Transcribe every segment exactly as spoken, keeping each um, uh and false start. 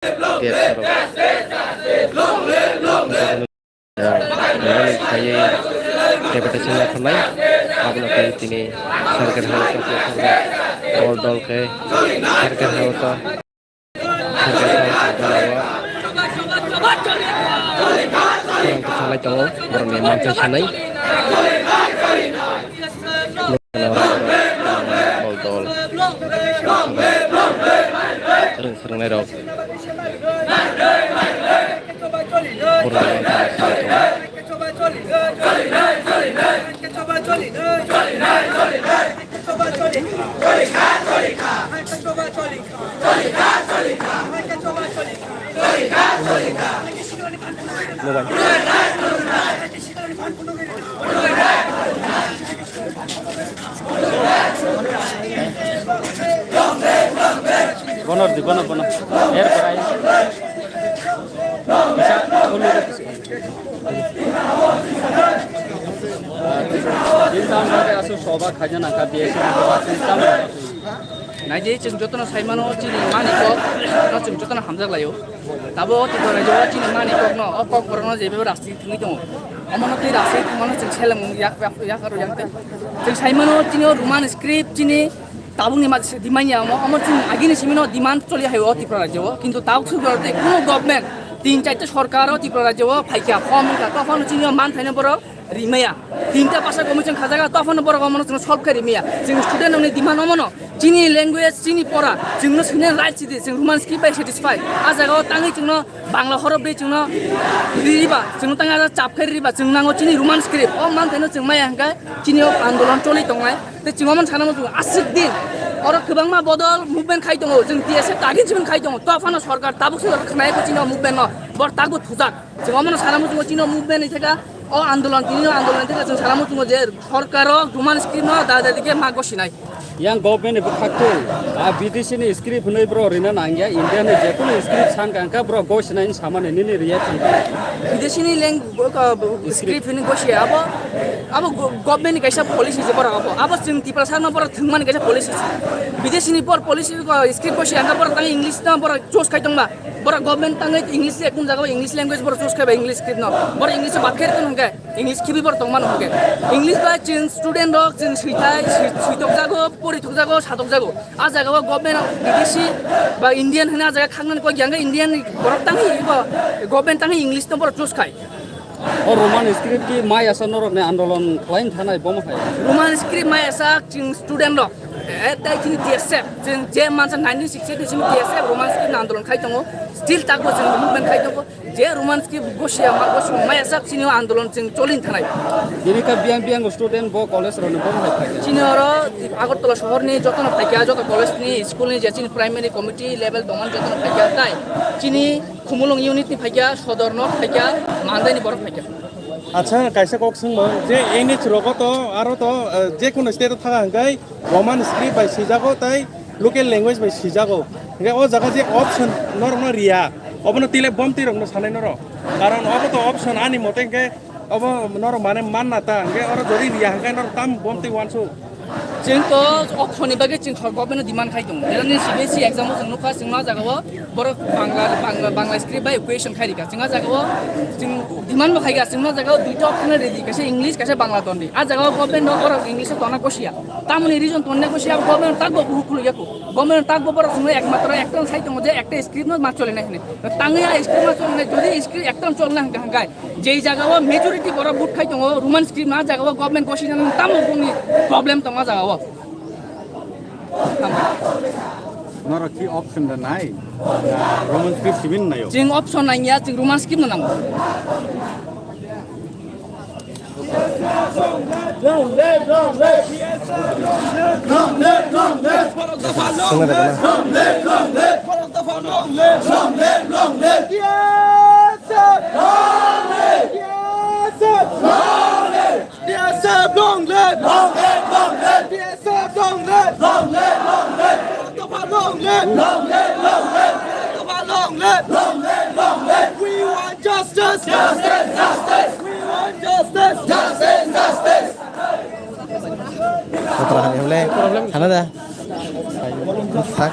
Gate rok. Nini khaiwi deputation lakhornai. Abono tini tini sarkar hao dol dol khe sarkar hao to. Khorang kwchang lai tongo, borokni manthai sanai. Dol dol. Swrwng swrwngnai rok. Borokni manthai sanai tongo. Bono di, bono, bono. Er korai. Bisa, ulu. Chini tamo aswk soba khaina nangkha, B S F soba chini tamo. Naidi, chwng jotono sai mano, chini mani kok no chwng jotono hamjak laio. Tabo Tripura rajyo o chini mani kok no, o kok borok no jebe rasti thwngwi tongo. Omono twi rasti thwngmano chwng seleng yak, yak, yak aro yak tei. Chwng sai mano, chini o Roman script, chini tabukni mak-, demand ya omo, omo chwng agini simi no demand choli hai o Tripura rajyo o. Kintu tabuk sugro tei kuno government, tin charta sorkar o Tripura rajyo o phaikha, hom wngkha, tophano chini o man thaino borok rimaya. Tinta pasa commission khajaga, tophano borok omono chwng solve khe rimaya. Chwng student rokni demand omono, chini language, chini pora, chwngno swinani right sidi, chwng Roman script bai satisfy. A jaga o tangwi chwngno Bangla horop bai chwngno riba, chwngno tangwi a jaga chap khe riba, chwng nango chini Roman script. O man thaino chwng maya hwnkhe chini o andolon choli tongnai. Tei chwng omono sana muchungo aswk din. Oro kwbangma bodol movement khai tongo, chwng T S F tagin sibin khai tongo. Tophano sorkar tabuk se khnaiko chini o movement no, bor tabuk thujak. Chwng omono sana muchungo chini o movement ni theka. O andolon, tini o andolon theka chwng sana muchungo je sorkar o Roman script no da da dike ma gosinai. Yang government ni bwkhak twi, a bidesi ni script hwnwi bro rina nangya, India ni jekunu script san kangkha bro gosinai samani nini reaction. Bidesi ni leng-, bo-, ka-, bo-, script hwnwi gosi abo, abo go-, government ni kaisa policy je borok abo, abo chwng Tiprasa no borok thwngmani kaisa policy. Bidesi ni por policy ko script gosi ang borok tang English no borok choose khai tongma. Borok government tangwi English se kun jaga English language borok choose khai ba English script no. Borok English se bat khe tong hwnkhe English khibi borok tong mano hwnkhe. English bai chwng student rok chwng swithai swi-, swithok jago, pori thok jago, satok jago. A jaga o government bidesi ba Indian hwnwi a jaga khangnani kok yang Indian borok tangwi bo government tangwi English no borok choose khai. O Roman script ki mai asa norok ni andolon khlaim thanai bomo hai. Roman script mai asa chwng student rok. E, tai chini T S F, chwng je mansa nineteen sixty-eight ni simi T S F Roman script ni andolon khai tongo. Still takbo chwng movement khai tongo. Je Roman script gosia ma gosia mai asa chini o andolon chwng cholin thanai. Bini ka biang biang student bo college rok ni bomo hai khai. Chini oro Agartala sohor ni joto no phaikha, joto college ni, school ni je chini primary committee level tongmani joto no phaikha tai. Chini Khumulwng unit ni phaikha, Sodor North phaikha, Mandai ni borok phaikha. Acha, kaisa kok swngmung, je N H rogo to, aro to, eh, je kono state o thaka hwnkhe Roman script bai swijago tai local language bai swijago. Hwnkhe o jaga je option norokno riya, obono tile bomtwi rokno sanai norok. Karon obo to option ani mote hwnkhe obo norok mane manna ta, hwnkhe oro jodi riya hwnkhe norok tam bomtwi uansuk. Chwng to option ni bagwi chwng sor government no demand khai tongo. Jera ni C B S E exam o chwng nukha, chwng ma jaga o borok Bangla, Bangla, Bangla script bai question khai rikha. Chwng a jaga o chwng demand bo khaikha, chwng ma jaga o duita option ready, kaisa English, kaisa Bangla tongdi. A jaga o government no borok English o tongna gosia. Tamoni reason tongna gosia, government tak bo buhuk khuluk yakho. Government tak bo borok chwngno ekmatro ekta sai tongo je ekta script no ma cholinai hinwi. Tangwi a script ma cholinai, jodi script ekta cholna hwnkha hwnkhe, jei jaga o majority borok vote khai tongo, Roman script no, a jaga o government gosi nang tamo boni problem tongo a jaga o. Norok ki option da nai? Roman script sibin nayo. Chwng option nangya, chwng Roman script no nango. Long live, long live. Long live, long live. Long live, long live. Long live, long live. Long live, long live. Long live, long live. Yes, sir. Long live. Yes, sir. Long live. T S F long live! Long live, long live! T S F long live! Long live, long live! Bharat Dopha long live! Long live, long live! Bharat Dopha long live! Long live, long live! We want justice! Justice, justice! We want justice! Justice, justice! Kotor hani hole, sana da. Sak.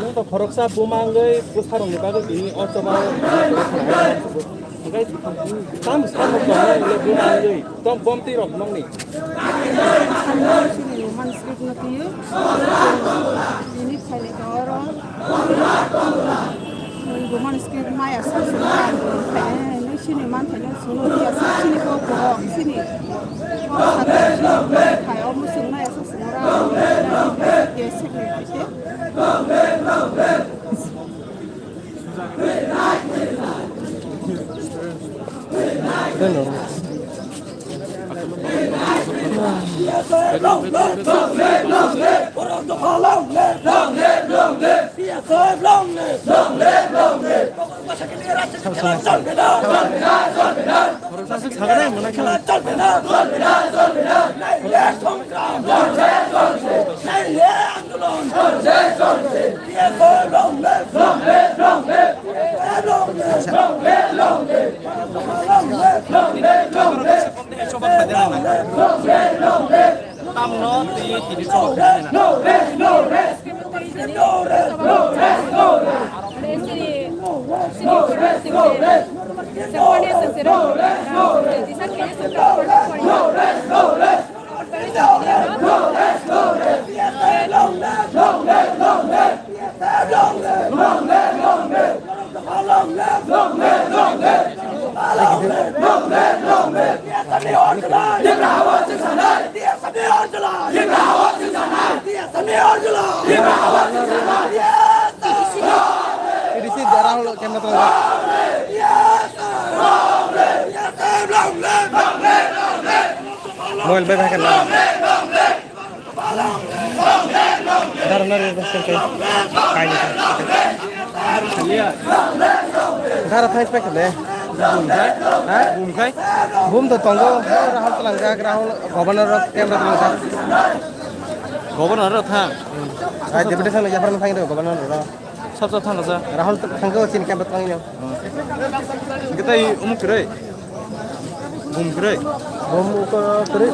Nung to khoroksa buma wngwi bwsarokni bagwi tini o choba o hwnkhe tamo samung tongnai hwnwi buma wngwi tong bomtwi rok nokni. Chini Roman script no twiwi tini phailai tongo oro. Roman script maya sa sini ang khainai chini man khainai sini ya sa chini ko ko chini ko sa chini khai o musung maya sa sini ra ke se ke ke. Tamno twi tini chok. Mobile bai bai kena. Dara nari bas kai kai. Dara thai spek le. Ha? Bum to tongo, Rahul tlangjak, Rahul governor rok camera tlangjak. Governor rok thang. Ai deputation ya pernah thang itu governor rok. Sab sab thang sa. Rahul thang ko chini camera tlang ini. Kita i umuk kere. Bum kere. Bum ko kere.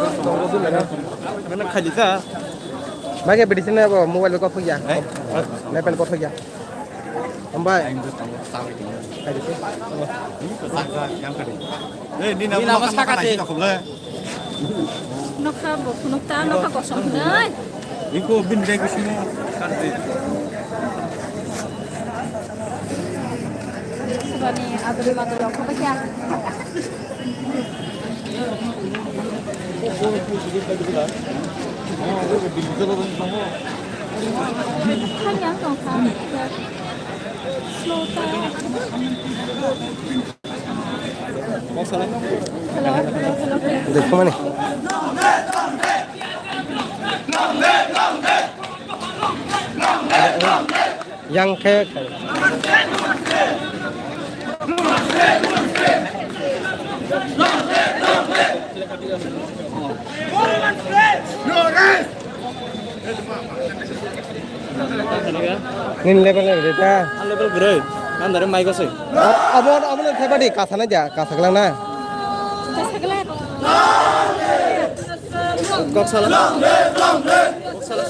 Mana khaji ta. Bagi bedi sini apa mobile ko phugya. Eh? Mobile ko phugya. Ambai. Khaji sih. Eh, ni nama saka sih. Nokha bo phunukta, nokha kosom hwnwi. Iko bin dai kusimo kante. Subani aduri maduri okho bakya. Khanyang tongkha. Slow ta. Dekho mani. Yang khe. Nini level level ta. Ang level gurui. Ang dari mai gosoi. Abo abo le thai badi kasa na ja kasa glang na. Kok sala. Kok sala.